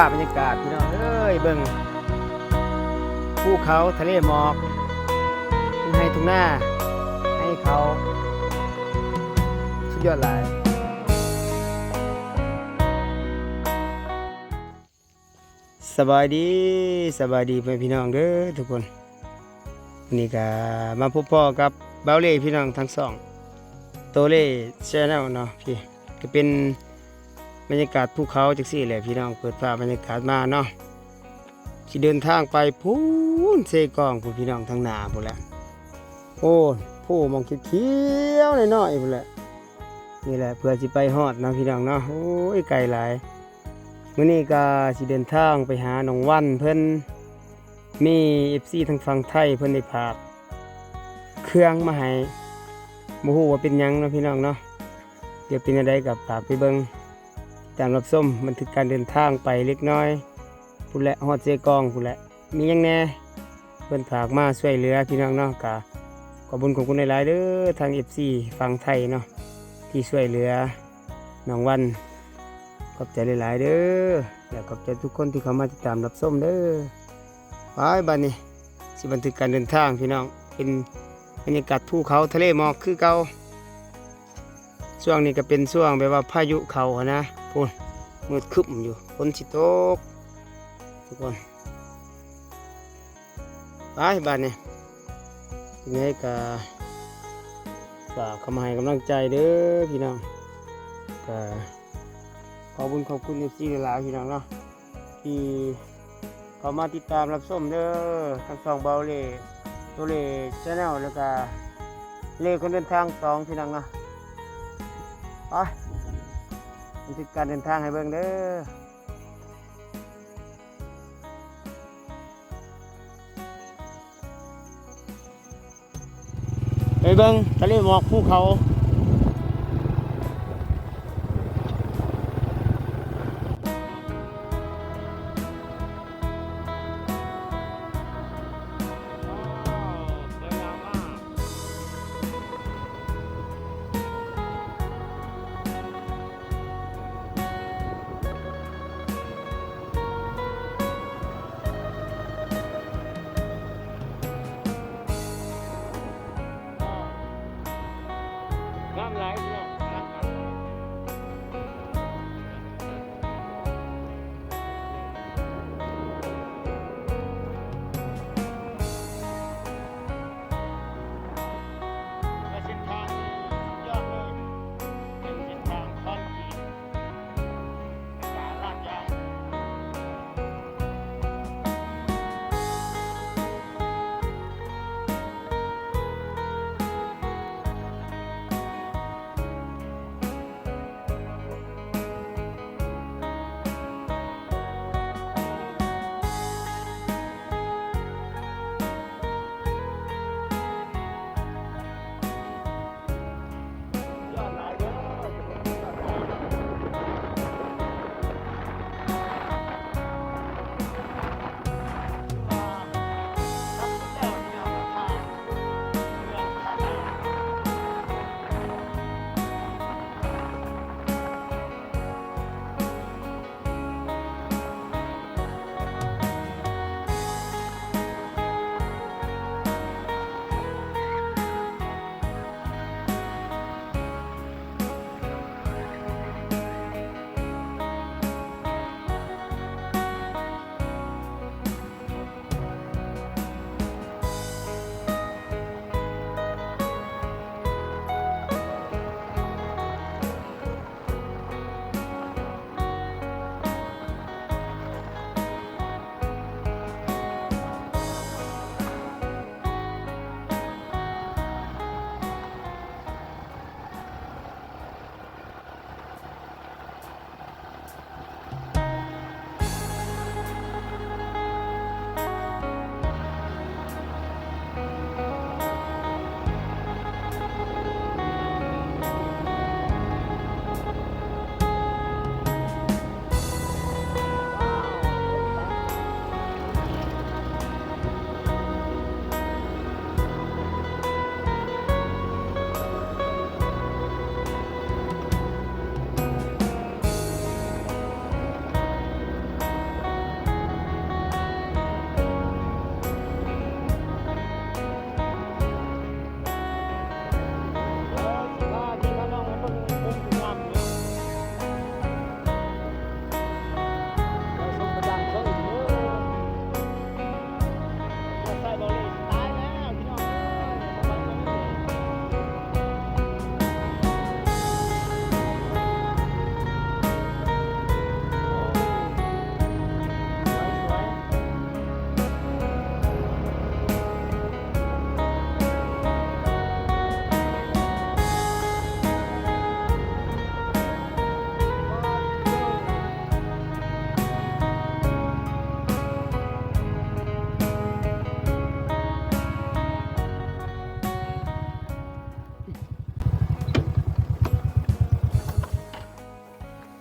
ພາບບັນຍາກາດພີ່ນ້ອງເອີຍ ເບິ່ງພູເຂົາ ທະເລໝອກ ທົ່ງໄຮ່ທົ່ງນາ ໄຮ່ເຂົ້າ ສຸດຍອດຫຼາຍ. ສະບາຍດີ ສະບາຍດີພໍ່ແມ່ພີ່ນ້ອງເດີທຸກຄົນ. ມື້ນີ້ກະມາພົບພໍ້ກັບບ່າວເລ່ພີ່ນ້ອງ ທາງຊ່ອງໂຕເລ່ແຊນແນວເນາະ. ພີ່ກະເປັນບັນຍາກາດພູເຂົາຈັ່ງຊີ້ແຫຼະພີ່ນ້ອງ ເປີດພາບບັນຍາກາດມາເນາະ. ຊິເດີນທາງໄປພຸ້ນ ເຊກອງພຸ້ນພີ່ນ້ອງ ທາງໜ້າພຸ້ນແຫຼະ. ໂອ້ ພູໝ່ອງຂຽວໆນ້ອຍໆພຸ້ນແຫຼະ. ນີ້ແຫຼະເພື່ອຊິໄປຮອດເນາະພີ່ນ້ອງເນາະ. ໂອ້ຍ ໄກຫຼາຍ. ມື້ນີ້ກະຊິເດີນທາງໄປຫານ້ອງວັນເພິ່ນ ມີເອັຟຊີທາງຝັ່ງໄທເພິ່ນໄດ້ຝາກເຄື່ອງມາໃຫ້ ບໍ່ຮູ້ວ່າເປັນຫຍັງເນາະພີ່ນ້ອງເນາະ. ດຽວເປັນແນວໃດກໍຝາກໄປເບິ່ງ ຕິດຕາມຮັບຊົມບັນທຶກການເດີນທາງໄປເລັກນ້ອຍພຸ້ນແຫຼະ ຮອດເຊກອງພຸ້ນແຫຼະ. ມີຫຍັງແດ່ເພິ່ນຝາກມາຊ່ວຍເຫຼືອພີ່ນ້ອງເນາະ. ກະຂອບບຸນຂອບຄຸນຫຼາຍໆເດີ ທາງເອັຟຊີຝັ່ງໄທເນາະ ທີ່ຊ່ວຍເຫຼືອນ້ອງວັນ. ຂອບໃຈຫຼາຍໆເດີ ແລະຂອບໃຈທຸກຄົນທີ່ເຂົ້າມາຕິດຕາມຮັບຊົມເດີ. ໄປ ບາດນີ້ຊິບັນທຶກການເດີນທາງພີ່ນ້ອງ ເປັນບັນຍາກາດພູເຂົາ ທະເລໝອກຄືເກົ່າ. ຊ່ວງນີ້ກະເປັນຊ່ວງແບບວ່າພາຍຸເຂົ້າຫັ້ນນະ ພຸ້ນ ມືດຄຶ້ມຢູ່ ຝົນຊິຕົກທຸກຄົນ. ໄປ ບາດນີ້ ຈັ່ງໃດກະຝາກເຂົ້າມາໃຫ້ກຳລັງໃຈເດີພີ່ນ້ອງ. ກະຂອບບຸນຂອບຄຸນເອັຟຊີຫຼາຍໆພີ່ນ້ອງເນາະ ທີ່ເຂົ້າມາຕິດຕາມຮັບຊົມເດີ ທາງຊ່ອງເບົາເລ່ ໂຕເລ່ແຊນແນວ ແລ້ວກະເລ່ຄົນເດີນທາງສອງພີ່ນ້ອງເນາະ. ໄປ ບັນທຶກການເດີນທາງໃຫ້ເບິ່ງເດີ. ໄປເບິ່ງທະເລໝອກພູເຂົາ. ເ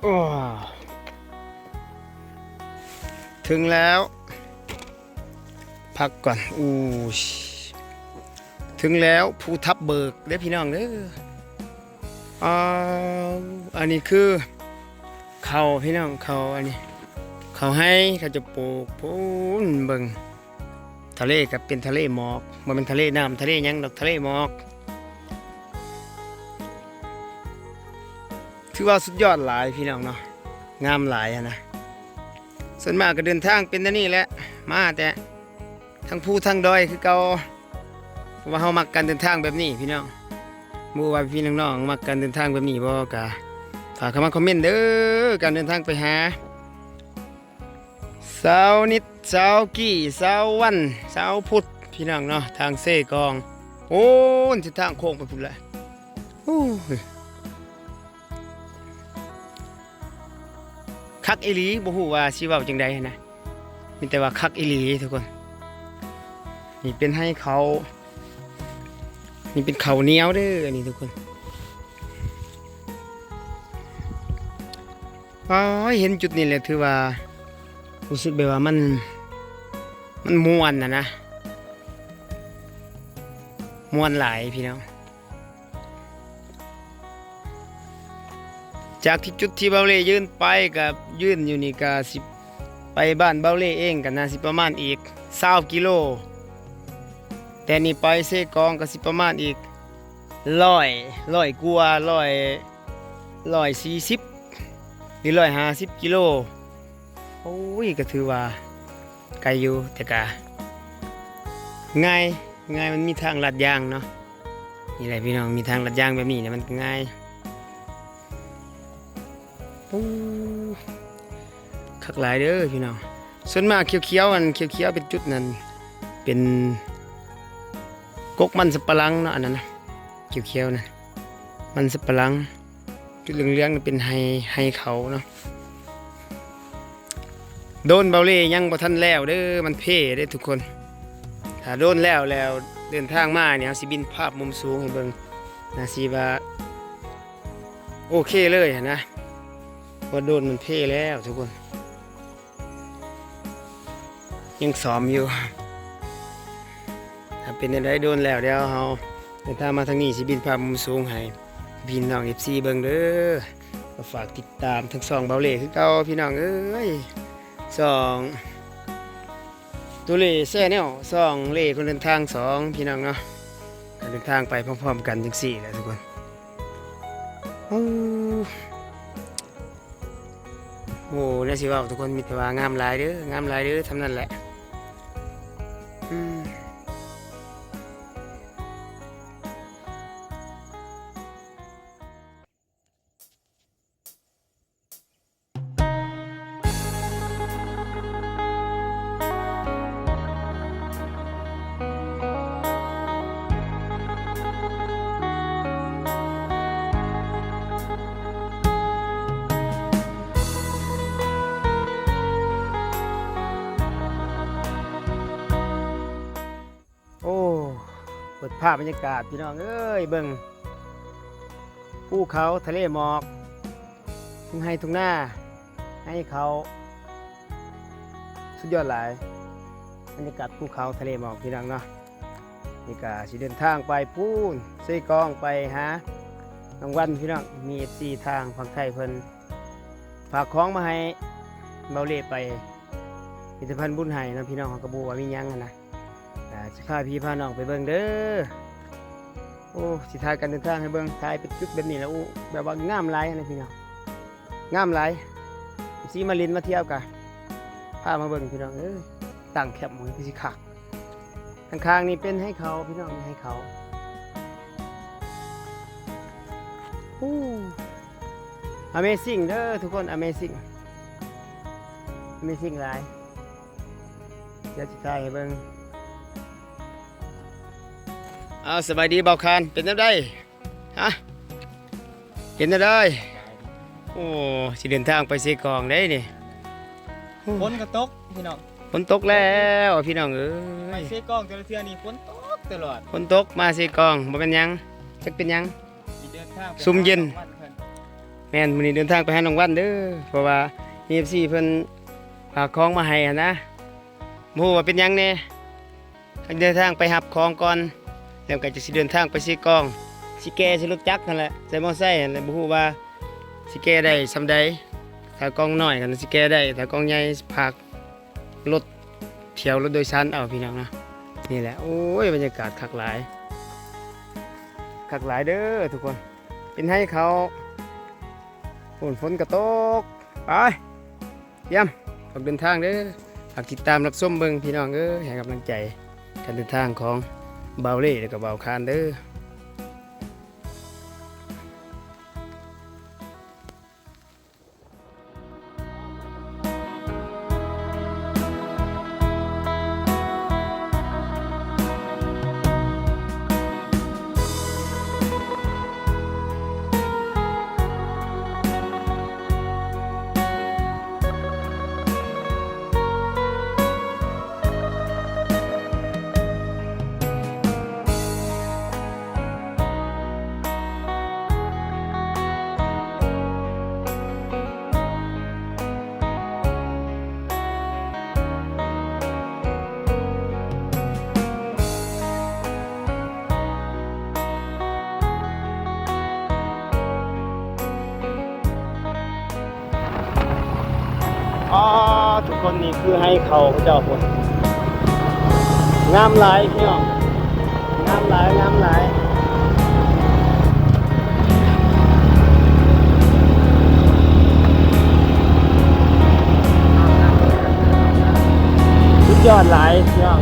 ໂອ້ ເຖິງແລ້ວ ພັກກ່ອນ. ອູ້ຍ ເຖິງແລ້ວພູທັບເບີກເດີ້ພີ່ນ້ອງເດີ້. ອ້າວ ອັນນີ້ຄືເຂົ້າພີ່ນ້ອງ ເຂົ້າ ອັນນີ້ເຂົ້າໄຮ່ ເຂົາຈະປູກພຸ້ນ ເບິ່ງ ທະເລກໍເປັນທະເລໝອກ ບໍ່ແມ່ນທະເລນ້ຳ ທະເລຫຍັງດອກ ທະເລໝອກ. ຖືວ່າສຸດຍອດຫຼາຍພີ່ນ້ອງເນາະ ງາມຫຼາຍຫັ້ນນະ. ສ່ວນມາກກໍເດີນທາງເປັນແນວນີ້ແຫຼະ ມາແຕ່ທາງພູທາງດອຍຄືເກົ່າ ເພາະວ່າເຮົາມັກການເດີນທາງແບບນີ້ພີ່ນ້ອງ. ບໍ່ຮູ້ວ່າພີ່ໆນ້ອງໆມັກການເດີນທາງແບບນີ້ບໍ່ ກໍຝາກເຂົ້າມາຄອມເມັນເດີ້. ການເດີນທາງໄປຫາ ຊາວນິດ ຊາວກີ້ ຊາວວັນ ຊາວພຸດ ພີ່ນ້ອງເນາະ ທາງເຊກອງ. ໂອ້ ເສັ້ນທາງໂຄ້ງໄປພຸ້ນແຫຼະ. ໂອ້ຍ ຄັກອີ່ຫຼີ ບໍ່ຮູ້ວ່າຊິເວົ້າຈັ່ງໃດຫັ້ນນະ ມີແຕ່ວ່າຄັກອີ່ຫຼີທຸກຄົນ. ນີ້ເປັນໄຮ່ເຂົ້າ ນີ້ເປັນເຂົ້າໜຽວເດີ້ ອັນນີ້ທຸກຄົນ. ໂອ້ຍ ເຫັນຈຸດນີ້ແຫຼະ ຖືວ່າຮູ້ສຶກແບບວ່າມັນ ມັນມ່ວນນະນະ ມ່ວນຫຼາຍພີ່ນ້ອງ. ຈາກທີ່ຈຸດທີ່ເບົາເລ່ຢືນໄປ ກະຢືນຢູ່ນີ້ກະຊິໄປບ້ານເບົາເລ່ເອງ ກະໜ້າຊິປະມານອີກຊາວກິໂລ ແຕ່ນີ້ໄປເຊກອງກະຊິປະມານອີກ ຮ້ອຍ ຮ້ອຍກວ່າ ຮ້ອຍ ຮ້ອຍສີ່ສິບ ຫຼື ຮ້ອຍຫ້າສິບກິໂລ. ໂອ້ຍ ກໍຖືວ່າໄກຢູ່ ແຕ່ກະງ່າຍ ງ່າຍ ມັນມີທາງລາດຢາງເນາະ. ນີ້ແຫຼະພີ່ນ້ອງ ມີທາງລາດຢາງແບບນີ້ແຫຼະ ມັນກໍງ່າຍ. ໂອ້ ຄັກຫຼາຍເດີ້ພີ່ນ້ອງ. ສ່ວນມາກຂຽວໆ ອັນຂຽວໆເປັນຈຸດນັ້ນ ເປັນກົກມັນສຳປະຫຼັງເນາະ ອັນນັ້ນນະ ຂຽວໆນັ້ນ ມັນສຳປະຫຼັງ. ຈຸດເຫຼືອງໆນັ້ນເປັນໄຮ່ ໄຮ່ເຂົ້າເນາະ. ໂດຣນເບົາເລ່ຍັງບໍ່ທັນແລ້ວເດີ້ ມັນເພເດີ້ທຸກຄົນ. ຖ້າໂດຣນແລ້ວ ແລ້ວເດີນທາງມານີ້ ເຮົາຊິບິນພາບມຸມສູງໃຫ້ເບິ່ງ ໜ້າຊິວ່າໂອເຄເລີຍຫັ້ນນະ ເພາະໂດຣນມັນເພແລ້ວທຸກຄົນ. ຍັງຊ້ອມຢູ່ ຖ້າເປັນແນວໃດໂດຣນແລ້ວ ດຽວເຮົາເດີນທາງມາທາງນີ້ ຊິບິນພາບມຸມສູງໃຫ້ພີ່ນ້ອງເອັຟຊີເບິ່ງເດີ້. ກໍຝາກຕິດຕາມທັງຊ່ອງເບົາເລ່ຄືເກົ່າພີ່ນ້ອງເອີຍ ຊ່ອງຕູເລ່ແຊນແນວ ຊ່ອງເລ່ຄົນເດີນທາງສອງ ພີ່ນ້ອງເນາະ. ການເດີນທາງໄປພ້ອມໆກັນຈັ່ງຊີ້ແຫຼະທຸກຄົນ. ໂອ້ ໂອ້ ແນວຊິເວົ້າທຸກຄົນ ມີແຕ່ວ່າງາມຫຼາຍເດີ້ ງາມຫຼາຍເດີ້ ສ່ຳນັ້ນແຫຼະ. ອືມ ໂອ້ ເປີດພາບບັນຍາກາດພີ່ນ້ອງເອີຍ ເບິ່ງ ພູເຂົາ ທະເລໝອກ ທົ່ງໄຮ່ທົ່ງນາ ໄຮ່ເຂົ້າ ສຸດຍອດຫຼາຍ ບັນຍາກາດພູເຂົາທະເລໝອກ ພີ່ນ້ອງເນາະ. ນີ້ກະຊິເດີນທາງໄປພຸ້ນ ເຊກອງ ໄປຫານ້ອງວັນ ພີ່ນ້ອງ. ມີເອັຟຊີທາງຝັ່ງໄທເພິ່ນຝາກຂອງມາໃຫ້ເບົາເລ່ໄປ ພິພິທະພັນບຸນໄຮ່ເນາະ ພີ່ນ້ອງ. ເຮົາກໍບໍ່ຮູ້ວ່າມີຫຍັງຫັ້ນນະ ກະຊິພາພີ່ພານ້ອງໄປເບິ່ງເດີ້. ໂອ້ ຊິຖ່າຍການເດີນທາງໃຫ້ເບິ່ງ ຖ່າຍເປັນຈຸດແບບນີ້ແຫຼະ. ໂອ້ ແບບວ່າງາມຫຼາຍນະພີ່ນ້ອງ ງາມຫຼາຍ. ເອັຟຊີມາຫຼິ້ນມາທ່ຽວກະພາມາເບິ່ງ ພີ່ນ້ອງເອີຍ. ຕັ້ງແຄມໝ່ອງນີ້ຄືຊິຄັກ. ຂ້າງໆນີ້ເປັນໄຮ່ເຂົ້າ ພີ່ນ້ອງ ໄຮ່ເຂົ້າ. ໂອ້ ອາເມຊິງເດີ້ທຸກຄົນ ອາເມຊິງ ອາເມຊິງຫຼາຍ. ດຽວຊິຖ່າຍໃຫ້ເບິ່ງ. ເອົາ ສະບາຍດີບ່າວຄານ ເປັນແນວໃດ? ຮະ ເປັນແນວໃດ? ໂອ້ ຊິເດີນທາງໄປເຊກອງເດ້ນີ້. ໂອ້ ຝົນກໍຕົກພີ່ນ້ອງ ຝົນຕົກແລ້ວພີ່ນ້ອງເອີຍ. ໄປເຊກອງແຕ່ລະເທື່ອນີ້ຝົນຕົກຕະຫຼອດ. ຝົນຕົກ ມາເຊກອງບໍ່ແມ່ນຫຍັງ ຈັກເປັນຫຍັງ. ຊິເດີນທາງໄປ ຊຸ່ມເຢັນ ຫານ້ອງວັນເພິ່ນ. ແມ່ນ ມື້ນີ້ເດີນທາງໄປຫານ້ອງວັນເດີ ເພາະວ່າມີເອັຟຊີເພິ່ນຝາກຂອງມາໃຫ້ຫັ້ນນະ ບໍ່ຮູ້ວ່າເປັນຫຍັງແດ່. ເດີນທາງໄປຮັບຂອງກ່ອນ ແລ້ວກໍຈະຊິເດີນທາງໄປເຊກອງ ຊິແກ່ໃສ່ລົດຈັກຫັ້ນແຫຼະ ໃສ່ມໍໄຊຫັ້ນແຫຼະ ບໍ່ຮູ້ວ່າຊິແກ່ໄດ້ສ່ຳໃດ. ຖ້າກອງນ້ອຍກໍຊິແກ່ໄດ້ ຖ້າກອງໃຫຍ່ພາກລົດ ຖ້ຽວລົດໂດຍສານເອົາ ພີ່ນ້ອງເນາະ. ນີ້ແຫຼະ ໂອ້ຍ ບັນຍາກາດຄັກຫຼາຍ ຄັກຫຼາຍເດີທຸກຄົນ ເປັນໄຮ່ເຂົ້າ ຝົນ ຝົນກໍຕົກ. ໄປ ຕຽມອອກເດີນທາງເດີ ຝາກຕິດຕາມຮັບຊົມເບິ່ງ ພີ່ນ້ອງເອີຍ ໃຫ້ກຳລັງໃຈການເດີນທາງຂອງບ່າວເລ່ ແລ້ວກໍບ່າວຄານເດີ. ອໍ ທຸກຄົນ ນີ້ຄືໄຮ່ເຂົ້າເຂົາເຈົ້າພຸ້ນ ງາມຫຼາຍພີ່ນ້ອງ ງາມຫຼາຍ ງາມຫຼາຍ ສຸດຍອດຫຼາຍພີ່ນ້ອງ.